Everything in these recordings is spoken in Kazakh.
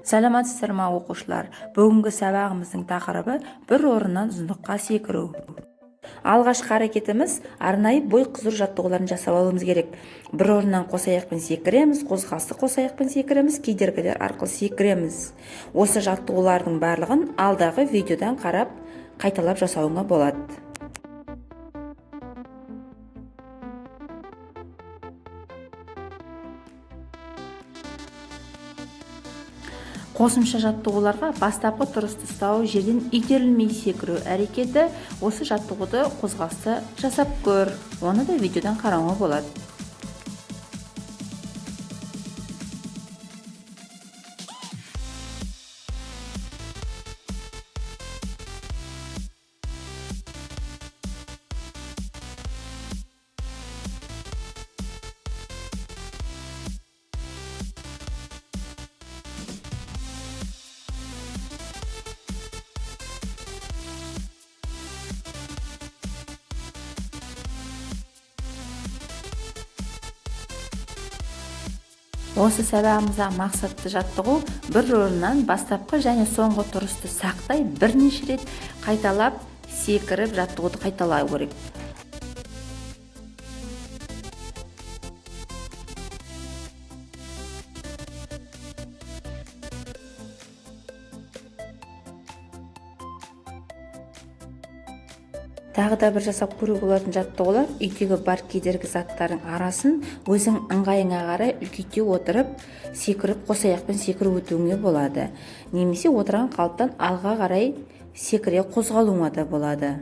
Саламатсыздар ма, оқушылар! Бүгінгі сабағымыздың тақырыбы: бір орыннан ұзындыққа секіру. Алғашқы әрекетіміз: арнайы бой қыздыру жаттығуларын жасап алуымыз керек. Бір орыннан қос аяқпен секіреміз, қозғалысты қос аяқпен секіреміз, кедергілер арқылы секіреміз. Осы жаттығулардың барлығын алдағы видеодан қарап, қайталап жасауыңа болады. Қосымша жаттығуларға бастапқы тұрысты ұстау, жерден итерілмей секіру әрекеті. Осы жаттығуды, қозғалысты жасап көр, оны да видеодан қарауыңа болады. Осы сабағымыздағы мақсатты жаттығу: бір орыннан бастапқы және соңғы тұрысты сақтай, бірнеше рет қайталап секіріп, жаттығуды қайталау керек. Тағы да бір жасап көруге болатын жаттығулар: үйдегі бар кедергі заттардың арасын өзің ыңғайыңа қарай үлкейте отырып секіріп, қос аяқпен секіріп өтуіңе болады немесе отырған қалыптан алға қарай секіре қозғалуыңа да болады.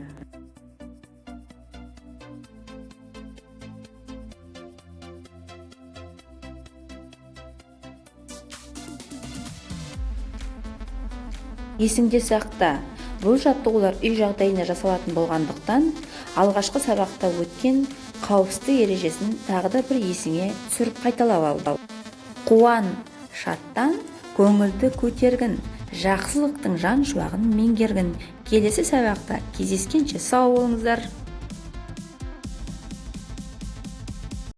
Есіңде сақта, бұл жаттығулар үй жағдайында жасалатын болғандықтан, алғашқы сабақта өткен қауіпсіздік ережесін тағы да бір есіңе түсіріп, қайталап ал. Қуан, шаттан, көңілді көтергін, жақсылықтың жан шуағын меңгергін. Келесі сабақта кездескенше сау болыңыздар!